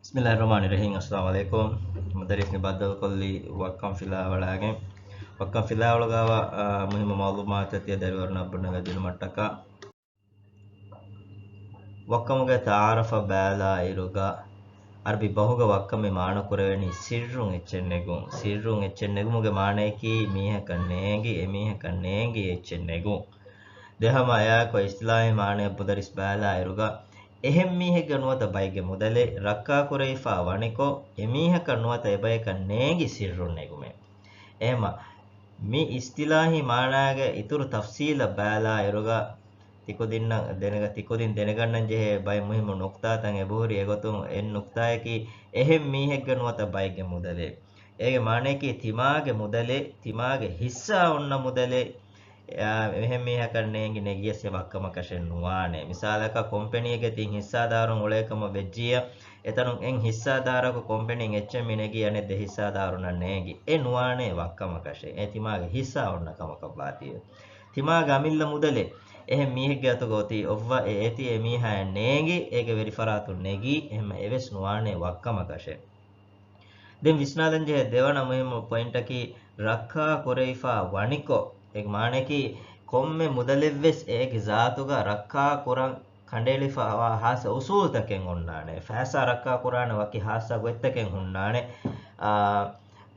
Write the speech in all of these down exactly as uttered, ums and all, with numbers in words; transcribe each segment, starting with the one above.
ބިސްމިއްލާހިއްރަޙްމާނިއްރަޙީމް. އައްސަލާމު ޢަލައިކުމް. މުދައްރިސް މި ބައްދަލުކޮށްލީ ވައްކަން ފިލާވަޅާގެން. ވައްކަން ފިލާވަޅުގައިވާ، އާ، މުހިއްމު މަޢުލޫމާތުތައް ތިޔަ ދަރިވަރުންނަށް ބުނަން ދިނުމަށްޓަކާ. ވައްކަމުގެ ތަޢާރަފަށް ބައިލާއިރުގަ، ޢަރަބި ބަހުގަ ވައްކަމެއް މާނަކުރެވެނީ ސިއްރުން އެއްޗެއް ނެގުން. ސިއްރުން އެއްޗެއް ނެގުމުގެ މާނަޔަކީ މީހަކަށް ނޭނގި، އެމީހަކަށް ނޭނގި އެއްޗެއް ނެގުން. ދެން ހަމަ އެއާއެކު އިޞްޠިލާޙީ މާނައަށް މުދައްރިސް ބައިލާއިރުގަ، އެހެން މީހެއްގެ ނުވަތަ ބައެއްގެ މުދަލެއް ރައްކާކުރެވިފަ ވަނިކޮށް، އެމީހަކަށް ނުވަތަ އެބަޔަކަށް ނޭނގި ސިއްރުން ނެގުމެއް. އެހެންމަ، މި އިޞްޠިލާޙީ މާނައިގެ އިތުރު ތަފްޞީލަށް ބައިލާއިރުގަ، ތިކުދިންނަށް ދެނެގަ-، ތިކުދިން ދެނެގަންނަން ޖެހޭ ބައެއް މުހިއްމު ނުކްތާތައް އެބަހުރި. އެގޮތުން އެއް ނުކްތާޔަކީ، އެހެން މީހެއްގެ ނުވަތަ ބައެއްގެ މުދަލެއް. އޭގެ މާނަޔަކީ ތިމާގެ މުދަލެއް، ތިމާގެ ހިއްސާ އޮންނަ މުދަލެއް، އާ، އެހެން މީހަކަށް ނޭނގި ނެގިޔަސް އެ ވައްކަމަކަށެއް ނުވާނެ. މިސާލަކަށް، ކޮމްޕެނީގެ ތިން ހިއްސާދާރުން އުޅޭކަމަށް ވެއްޖިއްޔާ، އެތަނުން އެއް ހިއްސާދާރަކު ކޮމްޕެނީން އެއްޗެއް މި ނެގީ އަނެއް ދެ ހިއްސާދާރުންނަށް ނޭނގި. އެ ނުވާނެ ވައްކަމަކަށެއް. އެ ތިމާގެ ހިއްސާ އޮންނަ ކަމަކަށް ވާތީވެ. ތިމާގެ އަމިއްލަ މުދަލެއް އެހެން މީހެއްގެ އަތުގަ އޮތީ އޮއްވަ އެ އޭތި އެ މީހާއަށް ނޭނގި، އޭގެ ވެރިފަރާތުން ނެގީ، އެހެންމަ އެވެސް ނުވާނެ ވައްކަމަކަށެއް. ދެން ވިސްނާލަން ޖެހޭ ދެވަނަ މުހިއްމު ޕޮއިންޓަކީ، ރައްކާ ކުރެވިފަ ވަނިކޮށް، އޭގެ މާނައަކީ، ކޮންމެ މުދަލެއްވެސް އޭގެ ޒާތުގަ ރައްކާ ކުރަން ކަނޑައެޅިފައިވާ ހާއްސަ އުސޫލުތަކެއް އޮންނާނެ. ފައިސާ ރައްކާ ކުރާނެ ވަކި ހާއްސަ ގޮތްތަކެއް ހުންނާނެ. އާ،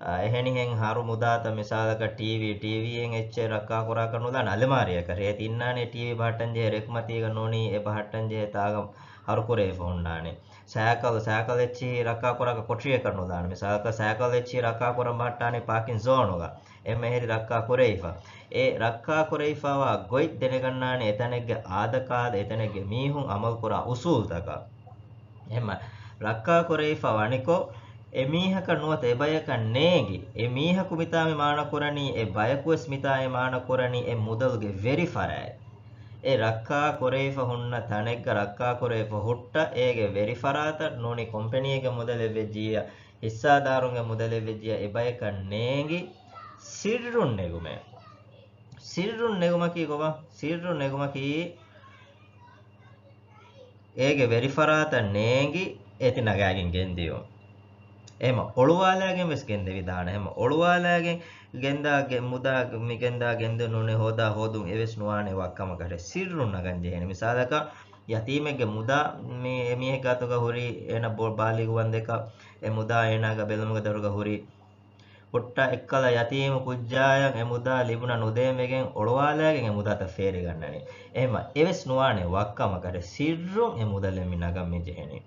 އާ، އެހެނިހެން ހަރު މުދާތައް، މިސާލަކަށް ޓީވީ، ޓީވީއެއް އެއްޗެއް ރައްކާ ކުރާކަށް ނުލާނެ އަލަމާރިއަކަށް. އޭތި އިންނާނެ ޓީވީ ބަހައްޓަން ޖެހޭ ރެކް މަތީގަ ނޫނީ އެ ބަހައްޓަން ޖެހޭ ތާގަ ހަރު ކުރެވިފަ ހުންނާނެ. ސައިކަލް، ސައިކަލް އެއްޗިހި ރައްކާ ކުރާކަށް ކޮޓަރިއަކަށް ނުލާނެ. މިސާލަކަށް ސައިކަލް އެއްޗިހި ރައްކާ ކުރަން ބަހައްޓާނީ ޕާކިން ޒޯނުގަ. އެހެންމަ އެހެރީ ރައްކާ ކުރެވިފަ. އެ ރައްކާ ކުރެވިފައިވާ ގޮތް ދެނެގަންނާނެ އެތަނެއްގެ އާދަކާދަ، އެތަނެއްގެ މީހުން އަމަލުކުރާ އުސޫލުތަކަށް. އެހެންމަ ރައްކާ ކުރެވިފަ ވަނިކޮށް، އެ މީހަކަށް ނުވަތަ އެ ބަޔަކަށް ނޭނގި، އެ މީހަކު މިތާ މި މާނަ ކުރަނީ، އެ ބަޔަކުވެސް މިތާ އެ މާނަ ކުރަނީ، އެ މުދަލުގެ ވެރިފަރާތް. އެ ރައްކާ ކުރެވިފަ ހުންނަ ތަނެއްގަ ރައްކާ ކުރެވިފަ ހުއްޓަ، އޭގެ ވެރިފަރާތަށް ނޫނީ ކޮމްޕެނީގެ މުދަލެއް ވެއްޖިއްޔާ، ހިއްސާދާރުންގެ މުދަލެއް ވެއްޖިއްޔާ، އެ ބަޔަކަށް ނޭނގި ސިއްރުން ނެގުމެއް. ސިއްރުން ނެގުމަކީ ކޮބާ؟ ސިއްރުން ނެގުމަކީ އޭގެ ވެރިފަރާތަށް ނޭނގި އޭތި ނަގާގެން ގެންދިޔުން. އެހެމަ އޮޅުވާލާގެން ވެސް ގެންދެވިދާނެ. އެހެމަ އޮޅުވާލާގެން ގެންދާ ގެ-، މުދާ މި ގެންދާ ގެންދެވުނު ނޫނީ ހޯދާ ހޯދުން އެވެސް ނުވާނެ ވައްކަމަކަށެއް. ސިއްރުން ނަގަން ޖެހޭނެ. މިސާލަކަށް، ޔަތީމެއްގެ މުދާ މި އެމީހެއްގެ އަތުގަ ހުރި، އޭނަ ބޯ-، ބާލިޣުވަންދެކަ އެ މުދާ އޭނާގެ ބެލުމުގެ ދަށުގަ ހުރި. ހުއްޓަ އެއްކަލަ ޔަތީމު ކުއްޖާޔަށް އެ މުދާ ލިބުނަ ނުދޭން ވެގެން އޮޅުވާލާގެން އެ މުދާތައް ފޭރިގަންނަނީ. އެހެމަ އެވެސް ނުވާނެ ވައްކަމަކަށެއް. ސިއްރުން އެ މުދަލެއް މި ނަގަން މި ޖެހެނީ.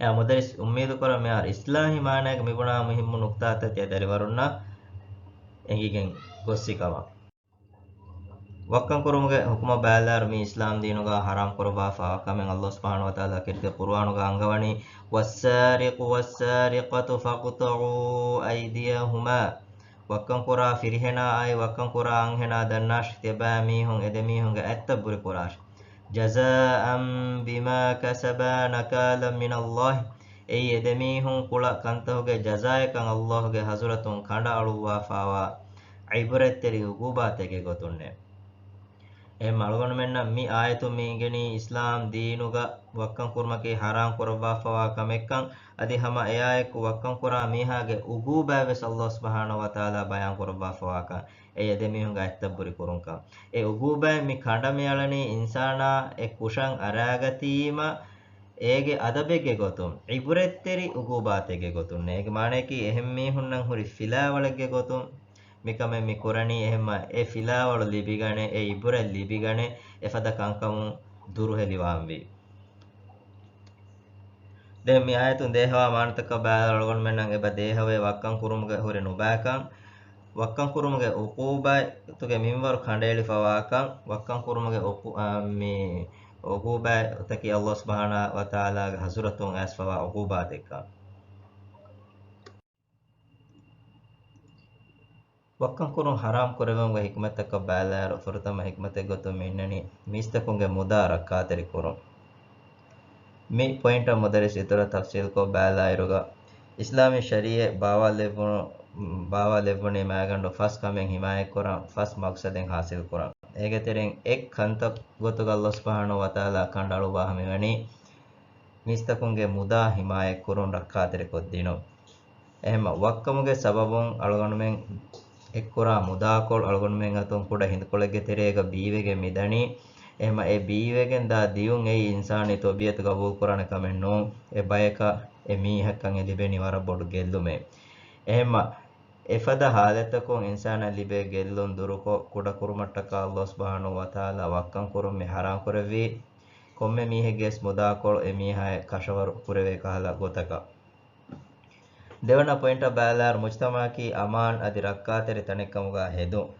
އެ މުދައްރިސް އުއްމީދު ކުރަން މިހާރު އިސްލާހީ މާނައިގަ މި ބުނާ މުހިއްމު ނުކްތާތައް ތިޔަ ދަރިވަރުންނަށް އެނގިގެން ގޮއްސި ކަމަށް. ވައްކަން ކުރުމުގެ ހުކުމަށް ބައިލާއިރު މި އިސްލާމް ދީނުގަ ޙަރާމް ކުރައްވާފައިވާ ކަމެއް އައްލާހު ސުބްޙާނަހު ވަތަޢާލާ ކީރިތި ޤުރުއާނުގަ އަންގަވަނީ، "والسارق والسارقة فاقطعوا أيديهما." ވައްކަން ކުރާ ފިރިހެނާއާއި ވައްކަން ކުރާ އަންހެނާ ދަންނާށި، ތިޔަބައިމީހުން އެ ދެމީހުންގެ އަތްތައް ބުރި ކުރާށި. "جزاء بما كسبا نكالا من الله." އެއީ އެ ދެމީހުން ކުޅަ ކަންތަކުގެ ޖަޒާއެއްކަން އައްލާހުގެ ޙަޟުރަތުން ކަނޑައަޅުއްވާފައިވާ ޢިބްރަތްތެރި ޢުޤޫބާތެއްގެ ގޮތުންނޭ. އެހެން އަޅުގަނޑުމެންނަށް މި އާޔަތުން މި އިނގެނީ އިސްލާމް ދީނުގަ ވައްކަން ކުރުމަކީ ޙަރާމް ކުރައްވާފައިވާ ކަމެއްކަން، އަދި ހަމަ އެއާއެކު ވައްކަން ކުރާ މީހާގެ ޢުޤޫބާތް ވެސް އައްލާހު ސުބްޙާނަހު ވަތަޢާލާ ބަޔާން ކުރައްވާފައިވާކަން، އެއީ އެ ދެމީހުންގެ އަތްތައް ބުރި ކުރުންކަން. އެ ޢުޤޫބާތް މި ކަނޑަ މި އަޅަނީ އިންސާނާ އެ ކުށަށް އަރާގަތީމަ، އޭގެ އަދަބެއްގެ ގޮތުން، ޢިބްރަތްތެރި ޢުޤޫބާތެއްގެ ގޮތުން. އޭގެ މާނައަކީ އެހެން މީހުންނަށް ހުރި ފިލާވަޅެއްގެ ގޮތުން މިކަމެއް މި ކުރަނީ. އެހެންމަ އެ ފިލާވަޅު ލިބިގަނެ، އެ ޢިބްރަތް ލިބިގަނެ، އެފަދަ ކަންކަމުން ދުރުހެލިވާންވީ. ދެން މި އާޔަތުން ދޭހަވާ މާނަތަކަށް ބައިލާއިރު އަޅުގަނޑުމެންނަށް އެބަ ދޭހަވޭ ވައްކަން ކުރުމުގެ ހުރި ނުބައިކަން. ވައްކަން ކުރުމުގެ ޢުޤޫބާތުގެ މިންވަރު ކަނޑައެޅިފަވާކަން، ވައްކަން ކުރުމުގެ ޢުޤޫ-، އާ، މި ޢުޤޫބާތަކީ އައްލާހު ސުބްޙާނަހު ވަތަޢާލާގެ ޙަޟުރަތުން އައިސްފަވާ ޢުޤޫބާތެއްކަން. ވައްކަން ކުރުން ޙަރާމް ކުރެވުމުގެ ޙިކުމަތްތަކަށް ބައިލާއިރު، ފުރަތަމަ ޙިކުމަތެއް ގޮތުން މި އިންނަނީ، މީސްތަކުންގެ މުދާ ރައްކާތެރި ކުރުން. މި ޕޮއިންޓަށް މުދައްރިސް އިތުރަށް ތަފްޞީލްކޮށް ބައިލާއިރުގަ، އިސްލާމީ ޝަރީޢަތް ބާވާލެއްވުނު-، ބާވާލެއްވުނީ މައިގަނޑު ފަސް ކަމެއް ޙިމާޔަތްކުރަން، ފަސް މަޤްޞަދެއް ޙާޞިލްކުރަން. އޭގެ ތެރެއިން އެއް ކަންތައް ގޮތުގަ އައްލާހު ސުބްޙާނަހު ވަތަޢާލާ ކަނޑައަޅުއްވާ ހަމަވަނީ، މީސްތަކުންގެ މުދާ ހިމާޔަތްކުރުން ރައްކާތެރިކޮށްދިނުން. އެހެންމަ ވައްކަމުގެ ސަބަބުން އަޅުގަނޑުމެން އެއްކުރާ މުދާކޮޅު އަޅުގަނޑުމެން އަތުން ކުޑަ ހިނދުކޮޅެއްގެ ތެރޭގަ ބީވެގެން މިދަނީ. އެހެންމަ އެ ބީވެގެން ދާ ދިޔުން އެއީ އިންސާނީ ތޮބިއަތު ގަބޫލުކުރާނެ ކަމެއް ނޫން. އެ ބަޔަކަށް އެ މީހަކަށް އެ ލިބެނީ ވަރަށް ބޮޑު ގެއްލުމެއް. އެހެންމަ އެފަދަ ހާލަތަކުން އިންސާނަށް ލިބޭ ގެއްލުން ދުރުކޮށް، ކުޑަކުރުމަށްޓަކާ ﷲ ސުބްޙާނަހޫ ވަތަޢާލާ ވައްކަން ކުރުން މި ޙަރާމް ކުރެއްވީ. ކޮންމެ މީހެއްގެވެސް މުދާކޮޅު އެ މީހާއަށް ކަށަވަރު ކުރެވޭ ކަހަލަ ގޮތަކަށް. ދެވަނަ ޕޮއިންޓަށް ބައިލާއިރު، މުޖްތަމަޢަކީ އަމާން އަދި ރައްކާތެރި ތަނެއްކަމުގަ ހެދުން.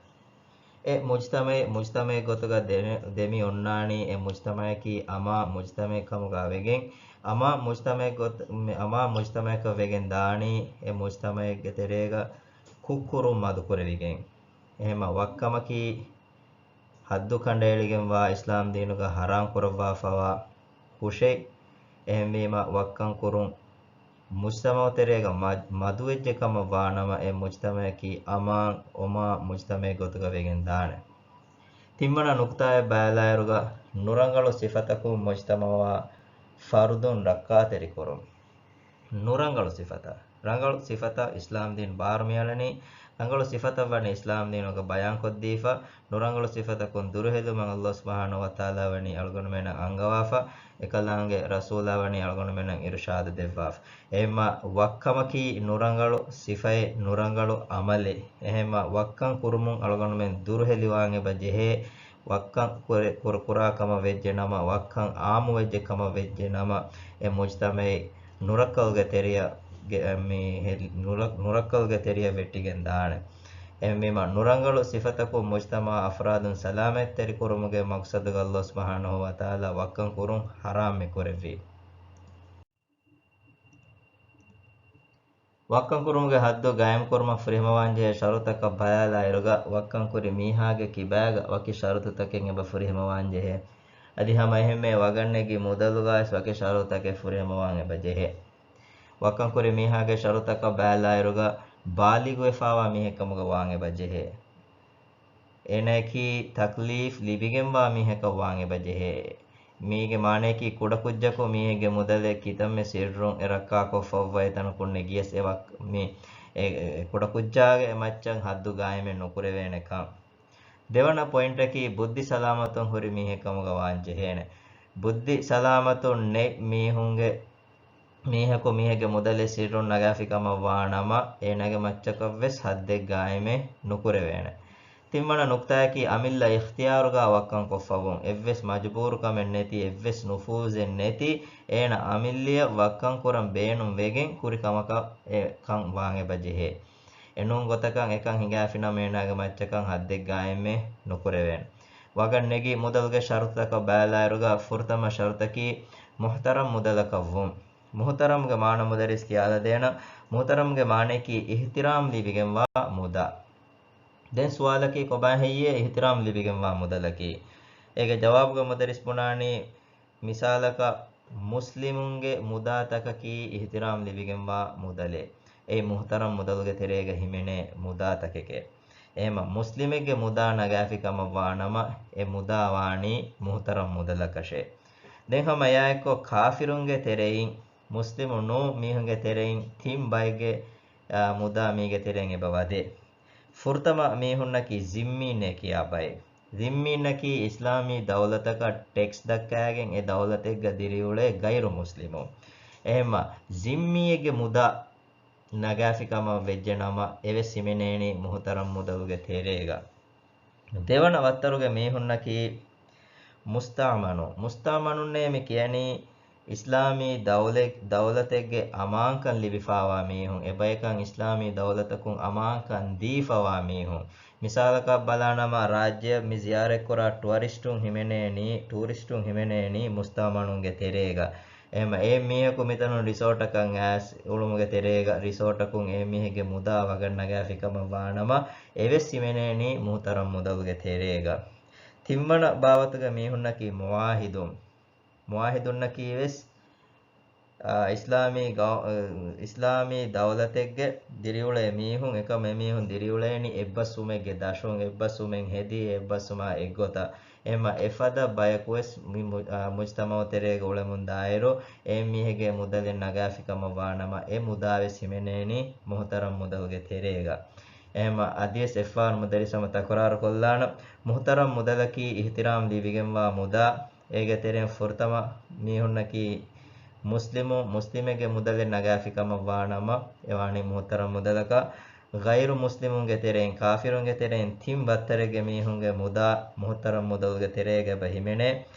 އެ މުޖްތަމަޢެއް މުޖްތަމަޢެއް ގޮތުގަ ދެ-، ދެމި އޮންނާނީ، އެ މުޖްތަމަޢަކީ އަމާން މުޖްތަމަޢެއް ކަމުގަ ވެގެން، އަމާން މުޖްތަމަޢެއް ގޮތް-، މި އަމާން މުޖްތަމަޢަކަށް ވެގެން ދާނީ، އެ މުޖްތަމަޢެއްގެ ތެރޭގަ ކުށްކުރުން މަދުކުރެވިގެން. އެހެންމަ ވައްކަމަކީ ޙައްދު ކަނޑައެޅިގެންވާ އިސްލާމް ދީނުގަ ޙަރާމް ކުރައްވާފަވާ ކުށެއް. އެހެންވީމަ ވައްކަން ކުރުން މުޖްތަމަޢު ތެރޭގަ މަ-، މަދުވެއްޖެ ކަމަށް ވާނަމަ، އެ މުޖްތަމަޢަކީ އަމާން އޮމާން މުޖްތަމަޢެއް ގޮތުގަ ވެގެން ދާނެ. ތިންވަނަ ނުކުތާއެއް ބައިލާއިރުގަ، ނުރަނގަޅު ސިފަތަކުން މުޖްތަމަޢުއާ ފަރުދުން ރައްކާތެރިކުރުން. ނުރަނގަޅު ސިފަތައް. ރަނގަޅު ސިފަތައް އިސްލާމް ދީން ބާރު މިއަޅަނީ. ރަނގަޅު ސިފަތައް ވަނީ އިސްލާމް ދީނުގަ ބަޔާންކޮށްދީފަ. ނުރަނގަޅު ސިފަތަކުން ދުރުހެލުމަށް ﷲ ސުބްޙާނަހޫ ވަތަޢާލާ ވަނީ އަޅުގަނޑުމެންނަށް އަންގަވާފަ. އެކަލާނގެ ރަސޫލާ ވަނީ އަޅުގަނޑުމެންނަށް އިރުޝާދު ދެއްވާފަ. އެހެންމަ ވައްކަމަކީ ނުރަނގަޅު ސިފައެއް، ނުރަނގަޅު ޢަމަލެއް. އެހެންމަ ވައްކަން ކުރުމުން އަޅުގަނޑުމެން ދުރުހެލިވާން އެބަ ޖެހޭ. ވައްކަން ކުރެ-، ކުރު-، ކުރާ ކަމަށް ވެއްޖެ ނަމަ، ވައްކަން ޢާއްމުވެއްޖެ ކަމަށް ވެއްޖެ ނަމަ، އެ މުޖްތަމަޢެއް ނުރައްކަލުގެ ތެރެއަށް ގެ-، މި ހެ-، ނުރަ-، ނުރައްކަލުގެ ތެރެއަށް ވެއްޓިގެން ދާނެ. އެހެންވީމަ، ނުރަނގަޅު ސިފަތަކުން މުޖްތަމަޢު އަފްރާދުން ސަލާމަތްތެރިކުރުމުގެ މަޤްޞަދުގަ ﷲ ސުބްޙާނަހޫ ވަތަޢާލާ ވައްކަން ކުރުން ޙަރާމް މި ކުރެއްވީ. ވައްކަން ކުރުމުގެ ޙައްދު ގާއިމްކުރުމަށް ފުރިހަމަވާންޖެހޭ ޝަރުޠުތަކަށް ބަލާލާއިރުގަ، ވައްކަން ކުރި މީހާގެ ކިބާގަ ވަކި ޝަރުޠުތަކެއް އެބަ ފުރިހަމަވާންޖެހޭ. އަދި ހަމަ އެހެންމެ ވަގަށް ނެގި މުދަލުގަވެސް ވަކި ޝަރުޠުތަކެއް ފުރިހަމަވާން އެބަ ޖެހޭ. ވައްކަން ކުރި މީހާގެ ޝަރުޠުތަކަށް ބަލާލާއިރުގަ، ބާލިޣުވެފާވާ މީހެއްކަމުގަ ވާން އެބަ ޖެހޭ. އޭނަޔަކީ ތަކްލީފް ލިބިގެންވާ މީހަކަށް ވާން އެބަ ޖެހޭ. މީގެ މާނަޔަކީ ކުޑަކުއްޖަކު މީހެއްގެ މުދަލެއް ކިތަންމެ ސިއްރުން އެ ރައްކާކޮށްފައި އޮތް ތަނަކުން ނެގިޔަސް އެ ވައް-، މި އެ، އެ، ކުޑަކުއްޖާގެ އެ މައްޗަށް ޙައްދު ގާއިމެއް ނުކުރެވޭނެ ކަން. ދެވަނަ ޕޮއިންޓަކީ ބުއްދި ސަލާމަތުން ހުރި މީހެއް ކަމުގަ ވާން ޖެހޭނެ. ބުއްދި ސަލާމަތުން ނެތް މީހުންގެ މީހަކު މީހެއްގެ މުދަލެއް ސިއްރުން ނަގާފި ކަމަށް ވާ ނަމަ، އޭނާގެ މައްޗަކަށް ވެސް ޙައްދެއް ގާއިމެއް ނުކުރެވޭނެ. ތިންވަނަ ނުކްތާއަކީ، އަމިއްލަ އިޚްތިޔާރުގަ ވައްކަން ކޮށްފަވުން، އެއްވެސް މަޖުބޫރުކަމެއް ނެތި، އެއްވެސް ނުފޫޒެއް ނެތި، އޭނަ އަމިއްލައަށް ވައްކަން ކުރަން ބޭނުން ވެގެން ކުރި ކަމަކަށް އެ ކަން ވާން އެބަ ޖެހޭ. އެނޫން ގޮތަކަށް އެކަން ހިނގާފިނަމަ އޭނާގެ މައްޗަކަށް ޙައްދެއް ގާއިމެއް ނުކުރެވޭނެ. ވަގަށް ނެގި މުދަލުގެ ޝަރުޠުތަކަށް ބަލާލާއިރުގަ ފުރަތަމަ ޝަރުޠަކީ މުޙްތަރަމް މުދަލަކަށް ވުން. މުޙްތަރަމްގެ މާނަ މުދައްރިސް ކިޔާލަދޭނަން. މުޙްތަރަމްގެ މާނައަކީ އިޙްތިރާމް ލިބިގެންވާ މުދާ. ދެން ސުވާލަކީ ކޮބާ ހެއްޔޭ އިޙްތިރާމް ލިބިގެންވާ މުދަލަކީ؟ އޭގެ ޖަވާބުގަ މުދައްރިސް ބުނާނީ، މިސާލަކަށް، މުސްލިމުންގެ މުދާތަކަކީ އިޙްތިރާމް ލިބިގެންވާ މުދަލެއް. އެއީ މުޙްތަރަމް މުދަލުގެ ތެރޭގަ ހިމެނޭ މުދާތަކެކޭ. އެހެމަ މުސްލިމެއްގެ މުދާ ނަގާފި ކަމަށް ވާނަމަ، އެ މުދާ ވާނީ މުޙްތަރަމް މުދަލަކަށޭ. ދެން ހަމަ އެއާއެއްކޮށް ކާފިރުންގެ ތެރެއިން، މުސްލިމު ނޫން މީހުންގެ ތެރެއިން ތިން ބައެއްގެ، އާ، މުދާ މީގެ ތެރެއިން އެބަ ވަދޭ. ފުރަތަމަ މީހުންނަކީ ޒިންމީންނޭ ކިޔާ ބައެއް. ޒިންމީންނަކީ އިސްލާމީ ދައުލަތަކަށް ޓެކްސް ދައްކާގެން އެ ދައުލަތެއްގަ ދިރިއުޅޭ ޣައިރު މުސްލިމުން. އެހެންމަ ޒިންމީއެއްގެ މުދާ ނަގާފި ކަމަށް ވެއްޖެ ނަމަ، އެވެސް ހިމެނޭނީ މުޙްތަރަމް މުދަލުގެ ތެރޭގަ. ދެވަނަ ވައްތަރުގެ މީހުންނަކީ މުސްތައުމަނު. މުސްތައުމަނުންނޭ މި ކިޔަނީ އިސްލާމީ ދައުލަތް، ދައުލަތެއްގެ އަމާންކަން ލިބިފާވާ މީހުން. އެބަޔަކަށް އިސްލާމީ ދައުލަތަކުން އަމާންކަން ދީފަވާ މީހުން. މިސާލަކަށް ބަލާނަމަ، ރާއްޖެއަށް މި ޒިޔާރަތްކުރާ ޓުއަރިސްޓުން ހިމެނޭނީ، ޓޫރިސްޓުން ހިމެނޭނީ މުސްތައުމަނުންގެ ތެރޭގަ. އެހެމަ އެ މީހަކު މިތަނުން ރިސޯޓަކަށް އައިސް އުޅުމުގެ ތެރޭގަ، ރިސޯޓަކުން އެ މީހެއްގެ މުދާ ވަގަށް ނަގާފި ކަމަށް ވާނަމަ، އެވެސް ހިމެނޭނީ މުހުތަރަމް މުދަލުގެ ތެރޭގަ. ތިންވަނަ ބާވަތުގެ މީހުންނަކީ މުވާހިދުން. މުވާހިދުންނަކީ ވެސް، އާ، އިސްލާމީ ގައު-، އާ، އިސްލާމީ ދައުލަތެއްގެ ދިރިއުޅޭ މީހުން، އެކަމް އެމީހުން ދިރިއުޅޭނީ އެއްބަސްވުމެއްގެ ދަށުން، އެއްބަސްވުމެއް ހެދި، އެއްބަސްވުމާ އެއްގޮތަށް. އެހެންމަ އެފަދަ ބަޔަކުވެސް މި މު-، އާ، މުޖްތަމަޢު ތެރޭގަ އުޅެމުން ދާއިރު، އެ މީހެއްގެ މުދަލެއް ނަގާފި ކަމަށް ވާނަމަ، އެ މުދާވެސް ހިމެނޭނީ މުހުތަރަމް މުދަލުގެ ތެރޭގަ. އެހެންމަ އަދިވެސް އެއްފަހަރު މުދައްރިސް ހަމަ ތަކުރާރު ކޮށްލާނަން، މުހުތަރަމް މުދަލަކީ އިޙްތިރާމް ލިބިގެންވާ މުދާ، އޭގެ ތެރެއިން ފުރަތަމަ މީހުންނަކީ މުސްލިމު، މުސްލިމެއްގެ މުދަލެއް ނަގާފި ކަމަށް ވާނަމަ، އެ ވާނީ މުހުތަރަމް މުދަލަކަށް. ޣައިރު މުސްލިމުންގެ ތެރެއިން، ކާފިރުންގެ ތެރެއިން ތިން ވައްތަރެއްގެ މީހުންގެ މުދާ މުހުތަރަމް މުދަލުގެ ތެރޭގަ އެބަ ހިމެނޭ.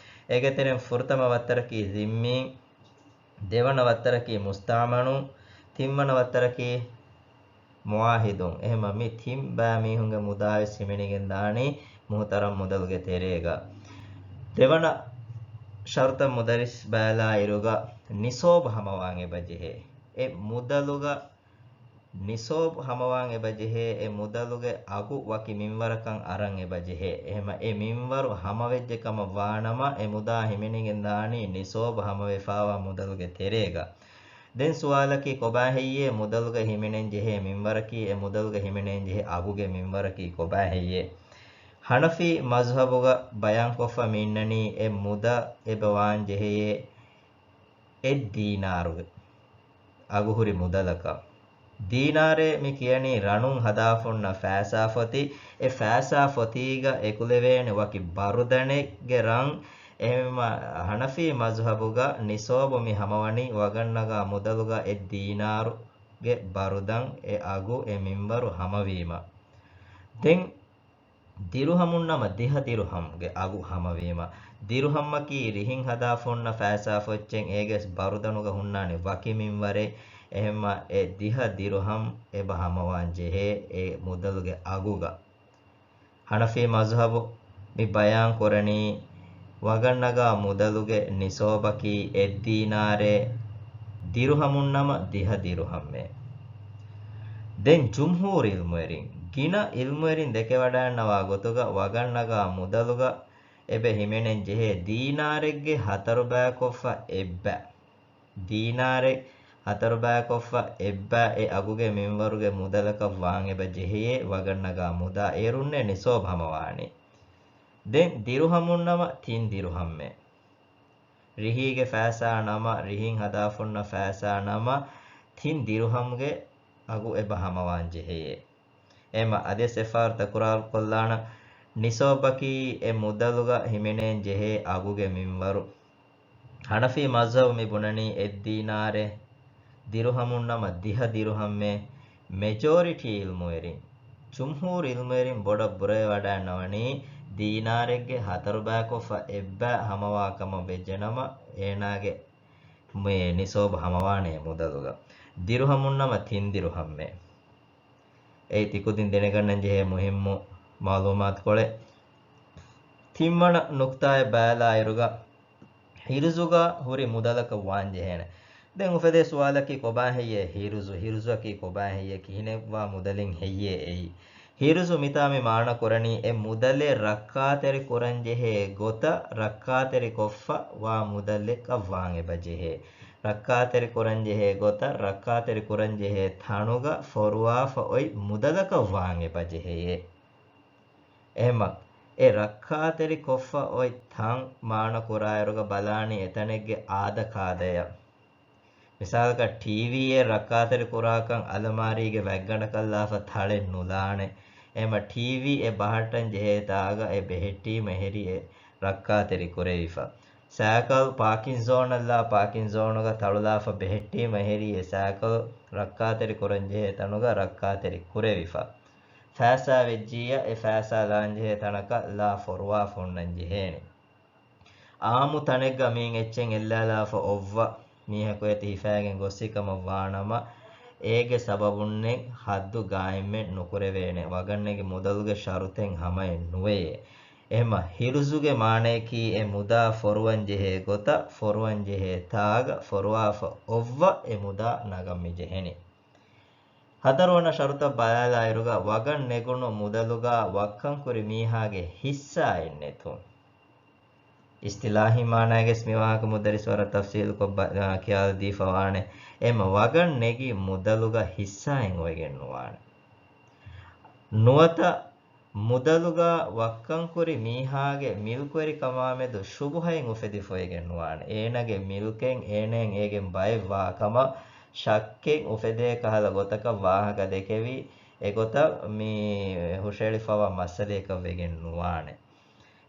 އޭގެ ތެރެއިން ފުރަތަމަ ވައްތަރަކީ ޒިންމީން، ދެވަނަ ވައްތަރަކީ މުސްތަޢުމަނުން، ތިންވަނަ ވައްތަރަކީ މުޢާހިދުން. އެހެންމަ މި ތިން ބައި މީހުންގެ މުދާވެސް ހިމެނިގެން ދާނީ މުހުތަރަމް މުދަލުގެ ތެރޭގަ. ދެވަނަ ޝަރުޠަށް މުދައްރިސް ބަލާ އިރުގަ ނިޞާބު ހަމަވާން އެބަ ޖެހޭ. އެ މުދަލުގަ ނިޞާބު ހަމަވާން އެބަ ޖެހޭ، އެ މުދަލުގެ އަގު ވަކި މިންވަރަކަށް އަރަން އެބަ ޖެހޭ. އެހެންމަ އެ މިންވަރު ހަމަވެއްޖެ ކަމަށް ވާނަމަ، އެ މުދާ ހިމެނިގެން ދާނީ ނިޞާބު ހަމަވެފާވާ މުދަލުގެ ތެރޭގަ. ދެން ސުވާލަކީ ކޮބާ ހެއްޔޭ މުދަލުގަ ހިމެނެން ޖެހޭ މިންވަރަކީ؟ އެ މުދަލުގަ ހިމެނެން ޖެހޭ އަގުގެ މިންވަރަކީ ކޮބާ ހެއްޔޭ؟ ހަނަފީ މަޒްހަބުގަ ބަޔާންކޮށްފަ މި އިންނަނީ އެ މުދާ އެބަ ވާން ޖެހެޔޭ އެއް ދީނާރުގެ އަގުހުރި މުދަލަކަށް. ދީނާރޭ މި ކިޔަނީ ރަނުން ހަދާފަ ހުންނަ ފައިސާ ފޮތި. އެ ފައިސާ ފޮތީގަ އެކުލެވޭނެ ވަކި ބަރުދަނެއްގެ ރަން. އެހެންވީމަ ހަނަފީ މަޒްހަބުގަ ނިޞާބު މި ހަމަވަނީ ވަގަށް ނަގާ މުދަލުގަ އެއް ދީނާރުގެ ބަރުދަން އެ އަގު އެ މިންވަރު ހަމަވީމަ. ދެން ދިރުހަމުން ނަމަ ދިހަ ދިރުހަމްގެ އަގު ހަމަވީމަ، ދިރުހަމަކީ ރިހިން ހަދާފަ ހުންނަ ފައިސާ ފޮއްޗެއް އޭގެ ބަރުދަނުގަ ހުންނާނެ ވަކި މިންވަރެއް. އެހެންމަ އެ ދިހަ ދިރުހަމް އެބަ ހަމަވާން ޖެހޭ އެ މުދަލުގެ އަގުގަ. ހަނަފީ މަޒްހަބު މި ބަޔާން ކުރަނީ ވަގަށް ނަގާ މުދަލުގެ ނިޞާބަކީ އެއް ދީނާރޭ، ދިރުހަމުން ނަމަ ދިހަ ދިރުހަމްއޭ. ދެން ޖުމްހޫރު އިލްމުވެރިން، ގިނަ އިލްމުވެރިން ދެކެވަޑައިންނަވާ ގޮތުގަ ވަގަށް ނަގާ މުދަލުގަ އެބަ ހިމެނެން ޖެހޭ ދީނާރެއްގެ ހަތަރު ބައިކޮށްފަ އެއްބަ. ދީނާރެއް ހަތަރު ބައިކޮށްފަ އެއްބަ އެ އަގުގެ މިންވަރުގެ މުދަލަކަށް ވާން އެބަ ޖެހެޔޭ ވަގަށް ނަގާ މުދާ. އޭރުންނޭ ނިޞާބު ހަމަވާނީ. ދެން ދިރުހަމުން ނަމަ ތިން ދިރުހަމްއޭ. ރިހީގެ ފައިސާ ނަމަ، ރިހިން ހަދާފަ ހުންނަ ފައިސާ ނަމަ، ތިން ދިރުހަމްގެ އަގު އެބަ ހަމަވާން ޖެހެޔޭ. އެހެންމަ އަދިވެސް އެއްފަހަރު ތަކުރާރު ކޮށްލާނަން، ނިޞާބަކީ އެ މުދަލުގަ ހިމެނޭން ޖެހޭ އަގުގެ މިންވަރު. ހަނަފީ މަޒްހަބު މި ބުނަނީ އެއް ދީނާރެއް، ދިރުހަމުން ނަމަ ދިހަ ދިރުހަމްއޭ. މެޖޯރިޓީ އިލްމުވެރިން، ޖުމްހޫރު އިލްމުވެރިން ބޮޑަށް ބުރަވެވަޑައިންނަވަނީ ދީނާރެއްގެ ހަތަރު ބައިކޮށްފަ އެއްބަ ހަމަވާ ކަމަށް ވެއްޖެނަމަ، އޭނާގެ މި ނިޞާބު ހަމަވާނެ މުދަލުގަ. ދިރުހަމުން ނަމަ ތިން ދިރުހަމްއޭ. އެއީ ތިކުދިން ދެނެގަންނަން ޖެހޭ މުހިއްމު މަޢުލޫމާތުކޮޅެއް. ތިންވަނަ ނުކްތާއެއް ބަލާއިރުގަ، ހިރުޒުގަ ހުރި މުދަލަކަށް ވާން ޖެހޭނެ. ދެން އުފެދޭ ސުވާލަކީ ކޮބާ ހެއްޔޭ ހިރުޒު؟ ހިރުޒަކީ ކޮބާ ހެއްޔޭ؟ ކިހިނެއްވާ މުދަލެއް ހެއްޔޭ އެއީ؟ ހިރުޒު މިތާ މި މާނަ ކުރަނީ އެ މުދަލެއް ރައްކާތެރި ކުރަން ޖެހޭ ގޮތަށް ރައްކާތެރި ކޮށްފަ ވާ މުދަލެއް ކަށް ވާން އެބަ ޖެހޭ. ރައްކާތެރި ކުރަން ޖެހޭ ގޮތަށް ރައްކާތެރި ކުރަން ޖެހޭ ތަނުގަ ފޮރުވާފަ އޮތް މުދަލަކަށް ވާން އެބަ ޖެހެޔޭ. އެހެންމަ އެ ރައްކާތެރި ކޮށްފަ އޮތް ތަން މާނަ ކުރާއިރުގަ ބަލާނީ އެތަނެއްގެ އާދަ ކާދަޔަށް. މިސާލަކަށް ޓީވީއެއް ރައްކާތެރި ކުރާކަން އަލަމާރީގެ ވަތްގަނޑަކަށްލާފަ ތަޅެއް ނުލާނެ. އެހެންމަ ޓީވީއެއް ބަހައްޓަން ޖެހޭ ތާގަ އެ ބެހެއްޓީމަ އެހެރީ އެ ރައްކާތެރި ކުރެވިފަ. ސައިކަލް ޕާކިން ޒޯނަށްލާ ޕާކިން ޒޯނުގަ ތަޅުލާފަ ބެހެއްޓީމަ އެހެރީ އެ ސައިކަލް ރައްކާތެރި ކުރަން ޖެހޭ ތަނުގަ ރައްކާތެރި ކުރެވިފަ. ފައިސާ ވެއްޖިއްޔާ އެ ފައިސާ ލާންޖެހޭ ތަނަކަށް ލާ ފޮރުވާފަ ހުންނަން ޖެހޭނެ. އާއްމު ތަނެއްގަ މީން އެއްޗެއް އެއްލާލާފަ އޮއްވަ މީހަކު އޭތި ހިފައިގެން ގޮއްސި ކަމަށް ވާނަމަ، އޭގެ ސަބަބުންނެއް ހައްދު ގާއިމްވެ ނުކުރެވޭނެ. ވަގަށްނެގި މުދަލުގެ ޝަރުތެއް ހަމައެއް ނުވެޔޭ. އެހެންމަ ހިރުޒުގެ މާނަޔަކީ އެ މުދާ ފޮރުވަން ޖެހޭ ގޮތަށް، ފޮރުވަން ޖެހޭ ތާގަ ފޮރުވާފަ އޮއްވަ އެ މުދާ ނަގަން މި ޖެހެނީ. ހަތަރުވަނަ ޝަރުތަށް ބަލާލާއިރުގަ ވަގަށް ނެގުނު މުދަލުގަ ވައްކަންކުރި މީހާގެ ހިއްސާއެއް ނެތުން. އިސްތިލާހީ މާނައިގަސް މި ވާހަކަ މުދައްރިސް ވަރަށް ތަފްސީލުކޮށް ބަ-، އާ، ކިޔާލަދީފަ ވާނެ. އެމަ ވަގަށް ނެގި މުދަލުގަ ހިއްސާއެއް އޮވެގެން ނުވާނެ. ނުވަތަ މުދަލުގަ ވައްކަންކުރި މީހާގެ މިލްކުވެރިކަމާމެދު ޝުބުހައެއް އުފެދިފައިގެން ނުވާނެ. އޭނާގެ މިލްކެއް އޭނައަށް އޭގެން ބައެއް ވާކަމަށް ޝައްކެއް އުފެދޭ ކަހަލަ ގޮތަކަށް ވާހަކަ ދެކެވި އެގޮތަށް މި ހުށަހެޅިފަވާ މައްސަލައަކަށް ވެގެން ނުވާނެ.